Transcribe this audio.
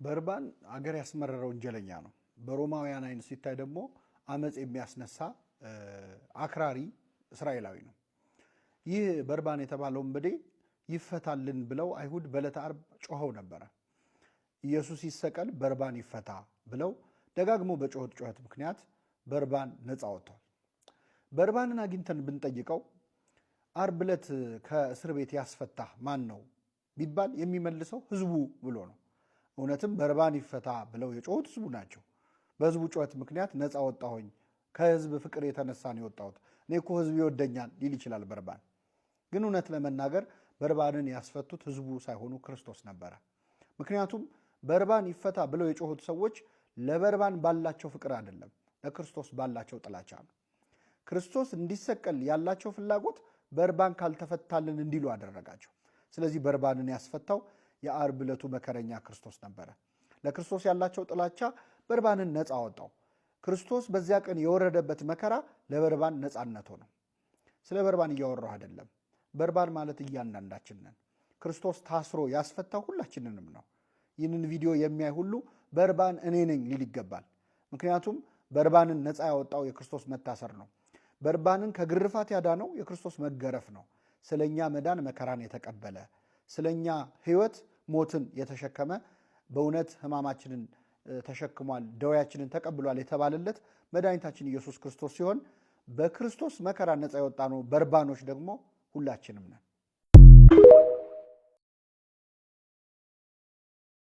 በርባን አገር ያስመረረ ወንጀለኛ ነው። በሮማውያን ዓይን ሲታይ ደግሞ አመፅ የሚያስነሳ አክራሪ እስራኤላዊ ነው። ይህ በርባን የተባለው ወንበዴ ይፈታልን ብለው አይሁድ በዕለተ ዓርብ ጮኸው ነበረ። ኢየሱስ ይሰቀል፣ በርባን ይፈታ ብለው ደጋግሞ በጮኸት ጩኸት ምክንያት በርባን ነፃ ወጥቷል። በርባንን አግኝተን ብንጠይቀው ዓርብ ዕለት ከእስር ቤት ያስፈታህ ማን ነው ቢባል የሚመልሰው ህዝቡ ብሎ ነው። እውነትም በርባን ይፈታ ብለው የጮሁት ህዝቡ ናቸው። በህዝቡ ጩኸት ምክንያት ነፃ ወጣሁኝ፣ ከህዝብ ፍቅር የተነሳ ነው የወጣሁት፣ እኔ እኮ ህዝብ ይወደኛል ሊል ይችላል በርባን። ግን እውነት ለመናገር በርባንን ያስፈቱት ህዝቡ ሳይሆኑ ክርስቶስ ነበረ። ምክንያቱም በርባን ይፈታ ብለው የጮሁት ሰዎች ለበርባን ባላቸው ፍቅር አይደለም፣ ለክርስቶስ ባላቸው ጥላቻ ነው። ክርስቶስ እንዲሰቀል ያላቸው ፍላጎት በርባን ካልተፈታልን እንዲሉ አደረጋቸው። ስለዚህ በርባንን ያስፈታው የዓርብ ዕለቱ መከረኛ ክርስቶስ ነበረ። ለክርስቶስ ያላቸው ጥላቻ በርባንን ነፃ አወጣው። ክርስቶስ በዚያ ቀን የወረደበት መከራ ለበርባን ነፃነት ሆነው። ስለ በርባን እያወራሁ አይደለም። በርባን ማለት እያንዳንዳችን ነን። ክርስቶስ ታስሮ ያስፈታው ሁላችንንም ነው። ይህንን ቪዲዮ የሚያይ ሁሉ በርባን እኔ ነኝ ሊል ይገባል። ምክንያቱም በርባንን ነፃ ያወጣው የክርስቶስ መታሰር ነው። በርባንን ከግርፋት ያዳነው የክርስቶስ መገረፍ ነው። ስለኛ መዳን መከራን የተቀበለ፣ ስለኛ ሕይወት ሞትን የተሸከመ፣ በእውነት ሕማማችንን ተሸክሟል፣ ደዌያችንን ተቀብሏል የተባለለት መድኃኒታችን ኢየሱስ ክርስቶስ ሲሆን በክርስቶስ መከራ ነፃ የወጣ ነው። በርባኖች ደግሞ ሁላችንም ነን።